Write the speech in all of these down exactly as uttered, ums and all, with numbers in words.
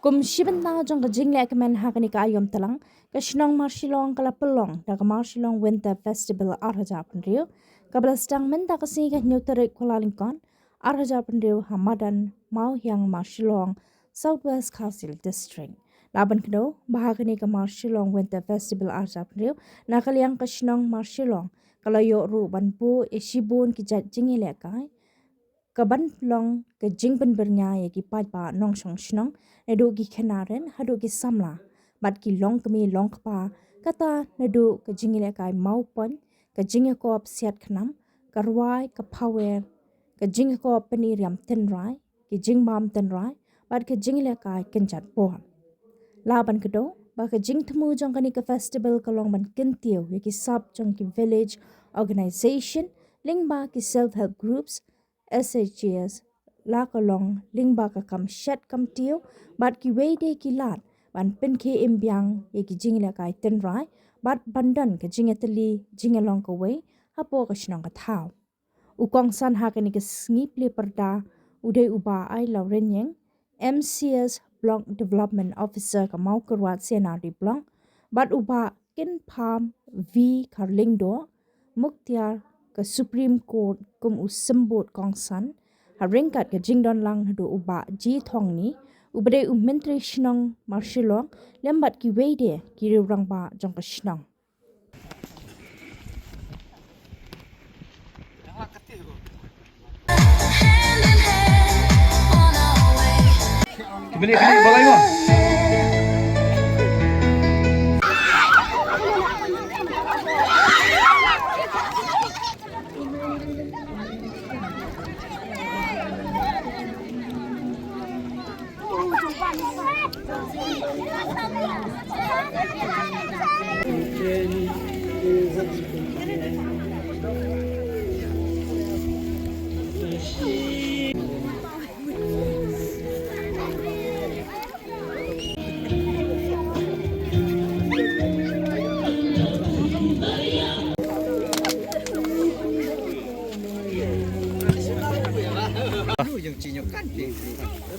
Kum shi bynta jong ka jingleh kmen ha kane ka aiom tlang, ka shnong Marshillong ka la pynlong da ka Marshillong Winter Festival ar hajar phew hynriew, kaba la sdang mynta ka sngi ka hynñiew tarik Kyllalyngkot, ar hajar phew hynriew ha madan Mawhiang Marshillong, South West Khasi Hills District. La ban kdew ba ha kane ka Marshillong Winter Festival ar hajar phew hynriew na ka liang ka shnong Marshillong ka la ïoh ruh ban buh ïa shibun ki jait jingïalehkai, ka ban long ka jingpynbyrngia ïa ki paidbah nongshong shnong, naduh ki khynnah rit haduh ki samla, bad ki longkmie longkpa, kata naduh ka jingïalehkai mawpoiñ, ka jingïakop siat khnam, ka rwai, ka phawer, ka jingïakop pyni riam tynrai, ki jingbam tynrai, bad ka jingïalehkai kynjat bor. La ban kdew ba ka jingthmu jong kane ka festival ka long ban kyntiew ïa ki sap jong ki village organization, lyngba ki self help groups, S H Gs, la ka long lyngba ka kam shet kam tiew bad kiwei de ki lad ban pynkhie im biang ïa ki jingïalehkai tynrai bad ban don ka jingïatylli jingïalong kawei hapoh ka shnong ka thaw. U kongsan ha kane ka sngi plie pyrda u dei u Bah Ailawrynïeng, M C S Block Development Officer ka Mawkyrwat C and R D Block, bad u Bah Kynpham V Kharlyngdoh, Mukhtiar ka Supreme Court kum u symbud kongsan, ha ryngkat ka jingdon lang naduh u Bah G Thongni, uba dei u Myntri Shnong Marshillong, lem bad kiwei de ki riew rangbah jong ka shnong.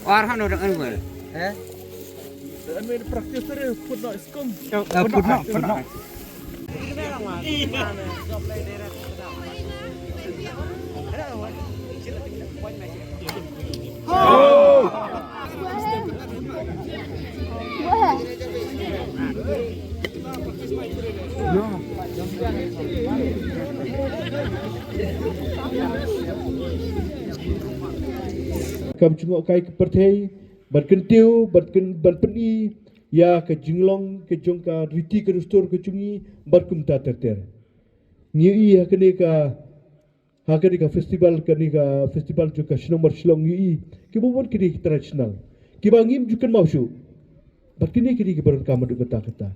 Ar hanu dang anwar. Eh? Anwar practice tu dia put nak skum. Eh, put nak, put nak. Kam jngoh kai ka pyrthei, ban kyntiew, ban kyn-, ban pyni ïa ka jinglong ka jong ka riti ka dustur ka jong ngi, bad kumta ter ter. Ngi ïohi ha kane ka, ha kane ka festival, kane ka festival jong ka shnong Marshillong ngi ïohi kiba bun kine ki traditional kiba ngim ju kynmaw shuh. Bad kine kine kiba donkam haduh katta katta.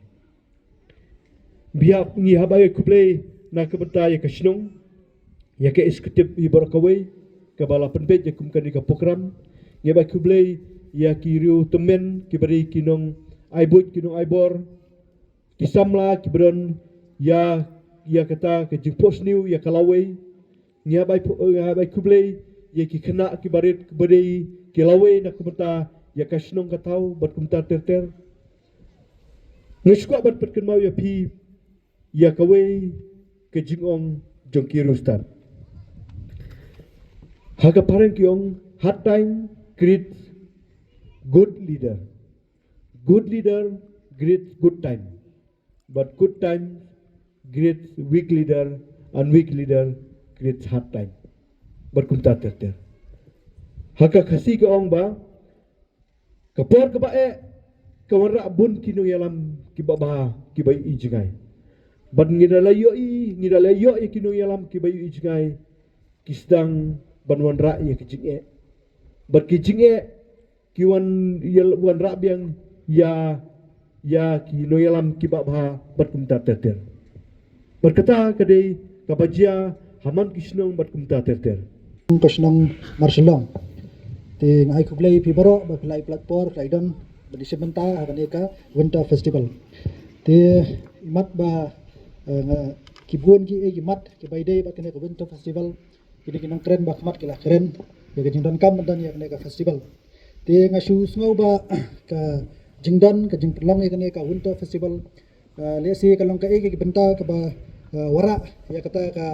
Biang ngi hap ai khublei na ka bynta ïa ka shnong, ïa ka executive hi baroh kawei kaba la pynbeit ïa kum kane ka program. Ngi hap ai khublei ïa ki riew tymmen kiba dei ki nong ai buit ki nong ai bor, ki samla kiba don ïa, ïa kata ka jingphohsniew ïa ka lawei. Ngi hap ai phu-, ngi hap ai khublei ïa ki khynnah kiba rit kiba dei ki lawei na ka bynta ïa ka shnong ka thaw bad kumta ter ter. Nga sngewkwah ban pynkynmaw ïa phi ïa kawei ka jingong jong ki riewstad. Ha ka phareng ki ong, hard time creates good leader. Good leader creates good time. But good time creates weak leader, and weak leader creates hard time. Bad kumta ter ter. Ha ka Khasi ka ong ba, ka por kaba eh, ka wanrah bun ki nongïalam kiba bha, kiba ïohi jngai. Bad ngi da la ïohi, ngi da la ïohi ïa ki nongïalam kiba ïohi jngai, ki sdang ban wanrah ïa ki jingeh. Bad ki jingeh, ki wan, ïa, wanrah biang ïa, ïa ki nongïalam kiba bha bad kumta ter ter. Bad kata ka dei kaba jia ha man ki shnong bad kumta ter ter. Ka shnong Marshillong. Te nga ai khublei phi baroh ba phi la ïa pynlait por, phi la ïa don bad ïa shim bynta ha kane ka Winter Festival. Te imat ba, eh, nga, ki bun ki, eh, ki mat kiba ïadei bad kane ka Winter Festival. Kine ki nongkren ba khmat ki la kren ïa ka jingdonkam ban don ïa kane ka festival. Te nga shu sngew ba ka jingdon, ka jingpynlong ïa kane ka Winter Festival, ah, lehse ka long kaei ka bynta kaba, ah, wanrah ïa kata ka,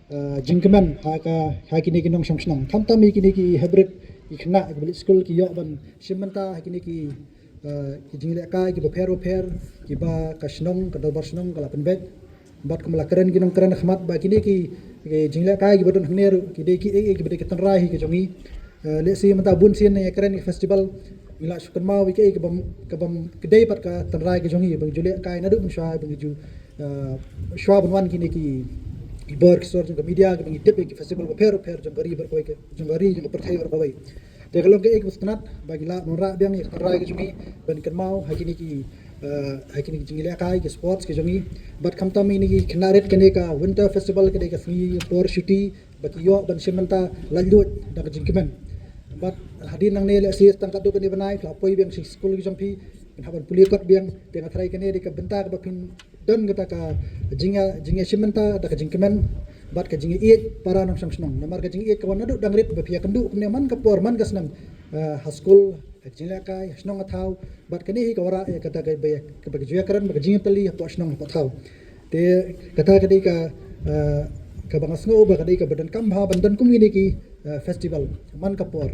ah, jingkmen ha ka, ha kine ki nongshong shnong. Khamtam ïa kine ki hybrid, ki khynnah kiba leit skul ki ïoh ban shim bynta ha kine ki, ah, ki jinglehkai kiba pher bapher, kiba ka shnong, ka dorbar shnong ka la pynbeit. Bad kumba la kren ki nongkren khmat ba kine ki, ki jinglehkai kiba don hangne ruh ki dei kiei kiba dei ka tynrai hi ka jong ngi. Eh, lehse mynta bun sien ïa kren ki festival ngi la shu kynmaw ïa kiei kaba, kaba ka dei pat ka tynrai ka jong ngi, ba ngi ju lehkai naduh mynshuwa, ba ngi ju, eh, shuwa ban wan kine ki, ki bor ki sor jong ka media, kaba ngi tip ïa ki festival bapher bapher jong ka ri baroh kawei, jong ka ri, jong ka pyrthei baroh kawei. Te ka long kaei kaba sngewtynnat ba ngi lah ban wanrah biang ïa ka tynrai ka jong ngi ban kynmaw ha kine ki, eh, ha kine ki jinglehkai, ki sports ki jong ngi. Bad khamtam ïa kine ki khynnah rit, kane ka Winter Festival ka dei ka sngi por shuti ba ki ïoh ban shim bynta laitluid da ka jingkmen. Bad hadien nangne lehse tang katto katne bnai phi la poi biang sha ki skul ki jong phi, phin hap ban pule kot biang. Te nga tharai kane dei ka bynta kaba phin don kata ka jingïa, jingïashim bynta da ka jingkmen bad ka jingïaieit para nongshong shnong. Namar ka jingïaieit ka wan naduh dang rit ba phi ïakynduh kumne man ka por man ka snem, eh, ha skul, ha ka jinglehkai, ha shnong ha thaw. Bad kane hi ka wanrah ïa kata kaba, kaba ka ju ïakren, ba ka jingïatylli hapoh shnong hapoh thaw. Te kata ka dei ka, eh, kaba nga sngew ba ka dei kaba donkam bha ban don kum kine ki, eh, festival man ka por.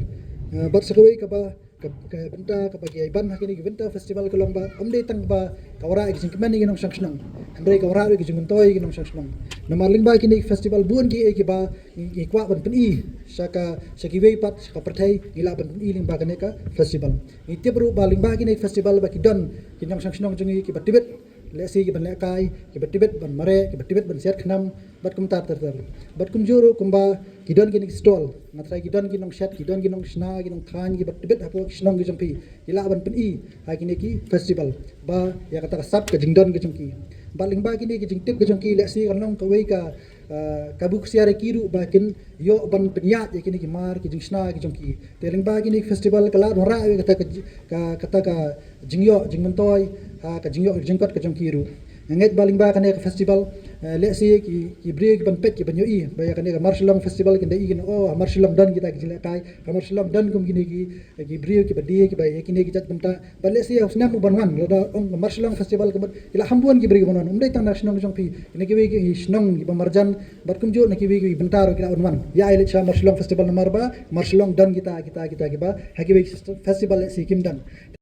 Eh, bad sa kawei kaba ka, ka bynta kaba ki ai ban ha kine ki Winter Festival ka long ba ym dei tang ba ka wanrah ïa ka jingkmen ïa ki nongshong shnong, hynrei ka wanrah ïa ka jingmyntoi ïa ki nongshong shnong. Namar lyngba kine ki festival bun kiei kiba ngi, ngi kwah ban pyni sha ka, sha kiwei pat, sha ka pyrthei, ngi lah ban pyni lyngba kane ka festival. Ngi tip ruh ba lyngba kine ki festival ba ki don ki nongshong shnong jong ngi kiba tbit, lehse kiban lehkai, kiba tbit ban mareh, kiba tbit ban siat khnam, bad kumta ter ter. Bad kumjuh ruh kumba ki don kine ki stall, nga tharai ki don ki nongshet, ki don ki nongshna, ki nongthaiñ kiba tbit hapoh ki shnong ki jong phi, ki lah ban pyni ha kine ki festival ba ïa kata ka sap ka jingdon ka jong ki. Bad lyngba kine ki jingtip ka jong ki, lehse kan long kawei ka, eh, kabu ksiar ïa ki ruh ba kin ïoh ban pynïaid ïa kine ki mar ki jingshna ki jong ki. Te lyngba kine ki festival ka lah wanrah ïa kata ka ji-, ka, kata ka jingïoh jingmyntoi ha ka jingïoh jingkot ka jong ki ruh. Nga ngeit ba lyngba kane ka festival, eh, lehse ki, ki briew kiban peit kiban ïohi ba ïa kane ka Marshillong Festival kin da i kin, oh, ha Marshillong don kita ki jinglehkai, ha Marshillong don kum kine ki, ki briew kiba die kiba ïa kine ki jait bynta. Bad lehse ïa u snem u ban wan, lada ong ka Marshillong Festival ka mut, ki la kham bun ki briew kiban wan, ym dei tang na shnong jong phi, na kiwei ki shnong kiba marjan, bad kumjuh na kiwei ki bynta ruh ki la wan wan. Ïa ai leit sha Marshillong Festival namar ba Marshillong don kita, kita, kita kiba ha kiwei ki festival lehse kim don.